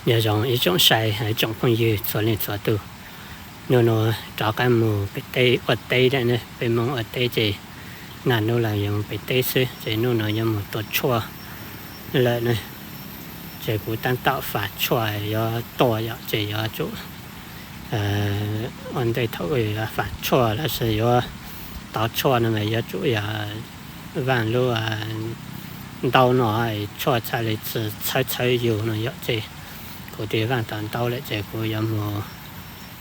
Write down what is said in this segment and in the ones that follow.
Nyob zoo ib tsoom saib, ib tsoom phooj ywg txhua leej txhua tus. Hnub no rov qab mus pem teb ua teb lawm ne, peb Hmoob ua teb ces naj nub los yuav mus pem teb xwb, ces hnub no yuav mus tua tshuaj lawm ne. Ces kuv tab tom fav tshuaj yuav tua yom, ces yuav tsum ua ntej thaum fav tshuaj los sis yuav tov tshuaj no mas yuav tsum yog vaaj lub ntaub no tshuaj txhaj li txhawb txhawb yus no yom, ces kuv twb vaaj tau ntaub lawm ces kuv yuav mus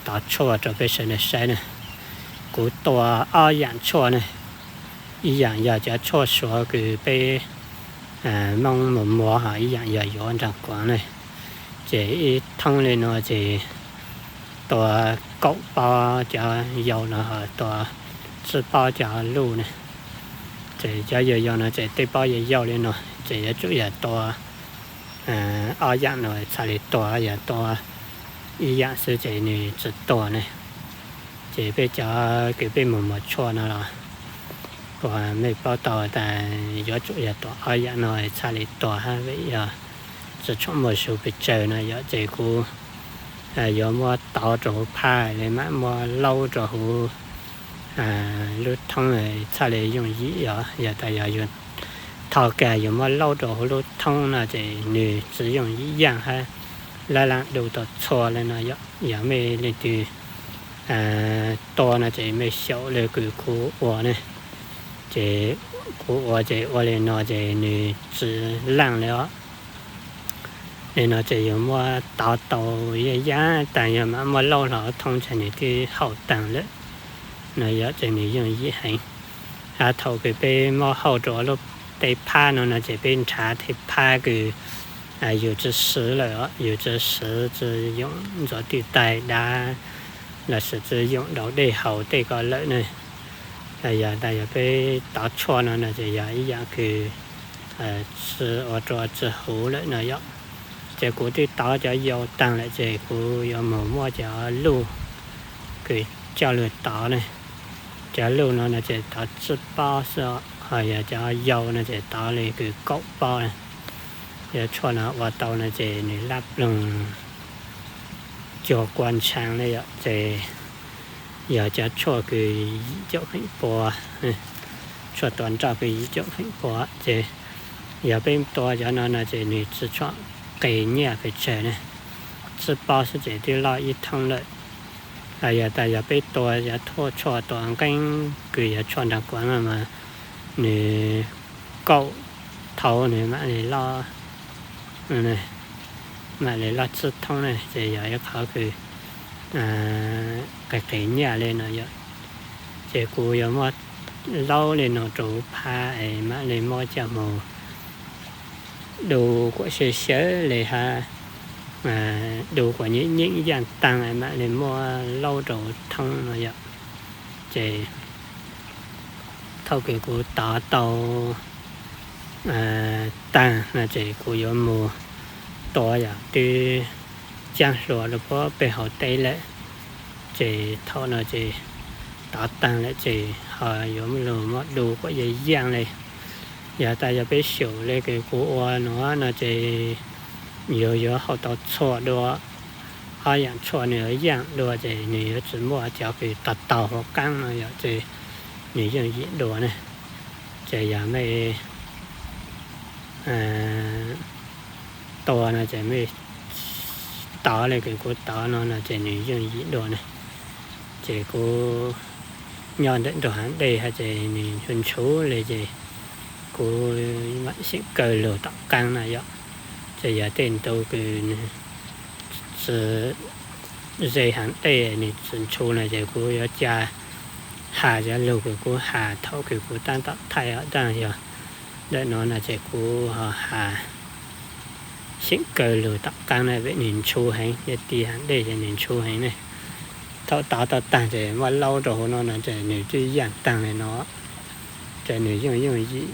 tov tshuaj rau peb sawv daws saib ne. Kuv tua ob yaam tshuaj ne, ib yaam yog cov tshuaj suav kws peb Hmoob mus muag, ho ib yaam yog yuav nraag kuav ne. Ces ib thoob li no ces tua kaum pob cov yau no ho tua tsib pob cov luj ne. Ces cov yau yau no ces tej pob yau yau li no ces yuav tsum yog tua ob yaam no txhaj li tua, yog tua ib yaam xwb ces nws tsis tua ne. Ces peb cov kws peb mus muag tshuaj no los kuas mej paub tau tas yuav tsum yog tua ob yaam no txhaj li tua hab vim yog tsis tshua muaj su pes tsawg no yom, ces kuv yuav muab tov rau huv phab le mam muab laub rau huv lub thoob txhaj li yooj yim yom. Yog tas yog yus tho kag yus muab laub rau huv lub thoob no ces nws tsis yooj yim yaaj hab lab laaj du tau txhua le no yom. Yog mej leej twg tua no ces mej xyaum le kws kuv ua ne. Ces kuv ua ces ua li no ces nws tsis laaj le os. Le no ces yus muab tov tau yaj yaj taag, yog mam muab laub hlo thoob ces nws twb hau taag lawm no yom, ces nws yooj yim heev. Hab thaum kws peb muab hau rau lub tej phab no no ces peb nrhav tej phab kws yus tsis swv lawm, yus tsis swv, tsis yoom ntxuav twj taig dab los sis tsis yoom daus dej haus tej ko lawm ne. Yog tas yog peb tov tshuaj no no ces yog ib yaam kws tsis ua rua tsis huv lawm no yom. Ces kuv twb tov cov yau taag lawm ces kuv yuav mus muab cov luj kws coj lug tov ne. Cov luj no no ces tov tsib pob xwb, ho yog cov yau no ces tov li kws kaum pob. Yog tshuaj no ua tau no ces nws lab ploog cuag kua ntshaav le yom. Ces yog cov tshuaj kws yim caum feem pua, tshuaj tua nroj kws yim caum feem pua ces yog peb tua cov no no ces nws tsis tshua qis nyiaj pes tsawg ne. Tsib pob xwb ces twb loj ib thoob lawm. Yog tas yog peb tua yog thuaj tshuaj tua nqeeb kws yog tshuaj nraag kuav no mas nws kaum thaum nws mam li loj, mam li loj tsib thoob ne, ces yog ib qhov kws qis qis nyiaj le no yom. Ces kuv yuav muab laub le no rau huv phab es mam li muab coj mus du kuas xyaw xyaw le hab du kuas nyeem nyeem yaaj taag mam li muab laub rau huv thoob no yom. Ces thaum kws kuv tov tau taag no ces kuv yuav mus tua yom, twb caab hluas rau puab peg hauv teb lawm. Ces thaum no ces tov taag lawm ces ho yuav lug muab du kuas yaaj yaaj le. Yog tas yog peb xyaum le kws kuv ua no no ces yus yuav hau tau txhua dua, ob yaam tshuaj nws yuav yaaj dua ces nws yuav tsis muaj cov kws tag taug huv qaab no yom, ces nws yooj yim dua ne. Ces yog mej tua no ces mej tov le kws kuv tov no no ces nws yooj yim dua ne. Ces kuv nyob ntawm nrug haav dej hab ces nws ntshuv ntshuv le ces kuv mam xyeem kaw lug tom qaab na yom. Ces yog tej ntu kws tsis ze haav dej nws tsis ntshuv no ces kuv yuav ca has cov lug kws kuv has thaum kws kuv tab tom thaij os, tab yog ntawm no no ces kuv ho has xyeem kaw lug tom qaab na, vim nws ntshuv heev, yog ti haav dej ces nws ntshuv heev ne. Thaum tov tau taag ces muab laub rau huv no no ces nws twb yaaj taag le no, ces nws yooj yooj yim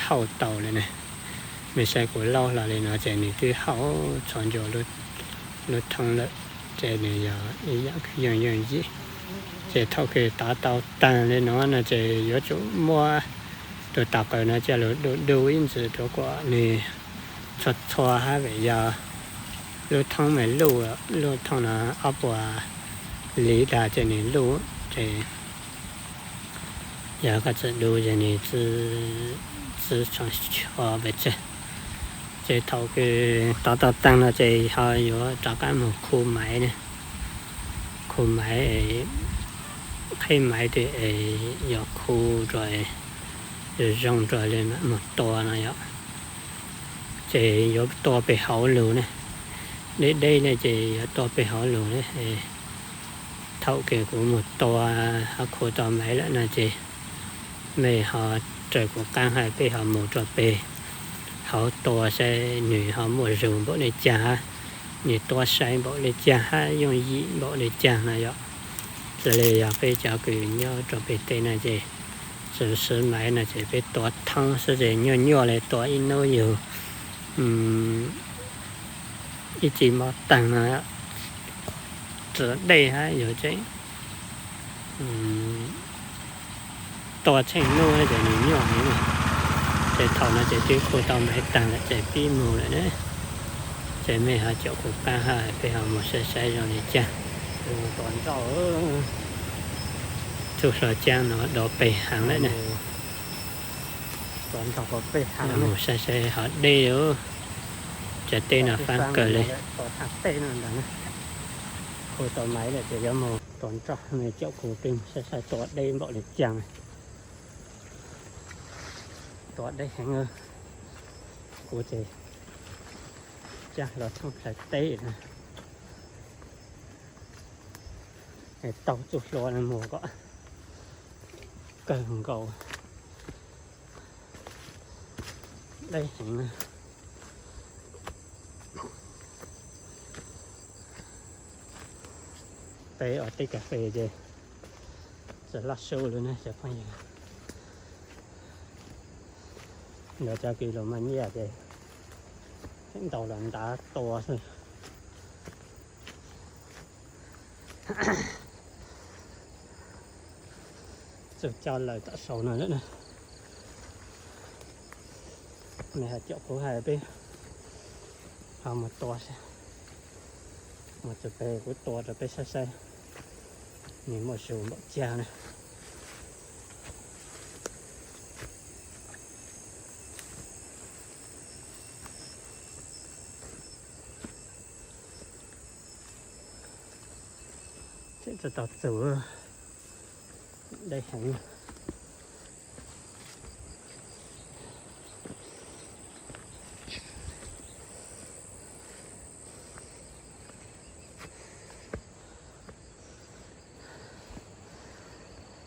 hau tau le ne. Mej saib kuv laub hlo le no ces nws twb hau txhua ncua lub thoob lawm, ces nws yog ib yaam kws yooj yooj yim. Ces thaum kws tov tau taag le no no ces yuav tsum muab tus tau qaws no coj lug du du ib ntsis rua kuas nws txhua txhua hab vim yog Lub thoob mas luj, lub thoob no ob puas lis dag ces nws luj ces yog koj tsis du ces nws txhob tso pes tsawg. Ces thaum kws tov tau taag no ces ho yuav rov qaab moog khu maiv ne. Khu maiv, qheb maiv twg es yuav khu rua zoo zoo rua le moog tua no yom. Ces yuav tua peg hauv lug ne. Deb deb le ces yuav tua peg hauv lug ne. Thaum kws kuv moog tua ho khu tau maiv lawm no ces mej ho raws kuv qaab hab peb ho moog rua peg hauv tua saib nwg ho muaj zug npaum le caag hab, nwg tua sai npaum le caag hab yooj yim npaum le caag no yom. Xws le yog peb cov kws nyob rua peg teb no ces tsis swv maiv no ces peb tua thoob xwb ces nyuaj nyuaj le tua ib nub yug ib tsib mob taag no, tsis dej hab yug tseem tua tsheej nub ces nws nyuaj heev. Ces thaum no ces twb khu tau maiv taag lawm ces pib moog lawm ne. Ces mej ho caum kuv qaab hab peb ho moog saib saib zoo le caag. Txuj hlua caab no dov peg heev lawm ne. Moog saib saib hov deb, cov teb no faab kawg le. Khu tau maiv lawm ces yuav moog tua nroj, mej caum kuv peb moog saib saib tua deb npaum le caag. Tua deb heev, kuv ces caag los thooj plawv teb na. Taug txuj hlua no mus kom kawg nkaus, deb heev na. Peb ua teb kas fes ces tsis loj su li na cov phooj ywg. Ntawd cov kws los mas nyiaj ces tseem ntaus los ntav tua xwb. Txug coj lawm tom saum no lawm na. Nws hais caum kuv hais peb ho mus tua saib, mus txug pem kuv tua rau peb saib saib nws muaj zug npaum caag na. Tseem tsis tau txug, deb heev.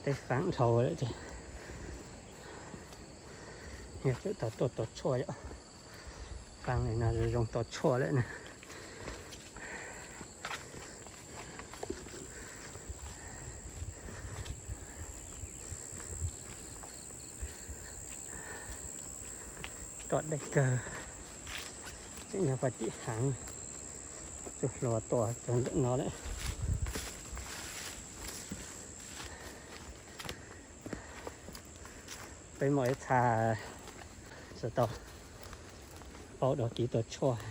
Teb faam dhau lawm ces yog tseem tau tuaj tua tshuaj yom. Faam li no zoo tua tshuaj lawm na. Tua deb kawg, tseem yog paj tim heev, txuj hlua tua txug ntawm no lawm. Peb muaj ib txha tsis tau paub dua kev tua tshuaj,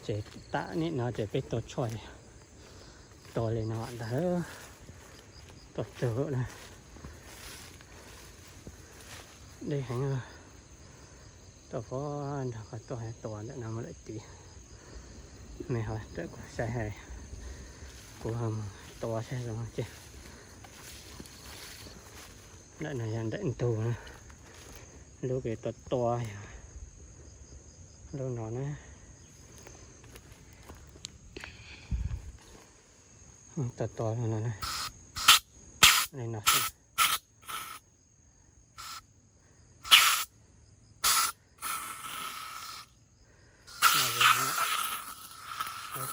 ces tam nim no ces peb tua tshuaj, tua li no ntag, tua tug na, deb heev. Tuaj puag nrag qhov tuaj tua ntawm no mus lawm tid. Mej ho raws kuv saib hais, kuv ho mus tua saib zoo ces. Ntawm no yog ntawm ntug na, lub kws tua tua yog lub no na. Tua tua no, li no.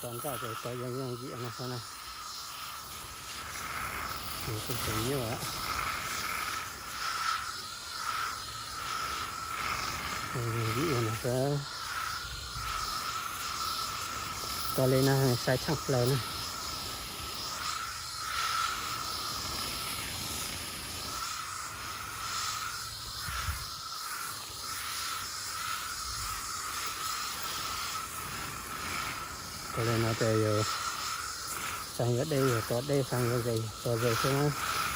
Tua nroj ces tua yooj yooj yim no xwb na. Nws kuj tseem nyuaj. Yooj yim no xwb. Tua li no saib tshaaj plaws na. Ua li no ces yus xaa yuav dej, yus tua dej xaa yuav zes, tua zes xwb na.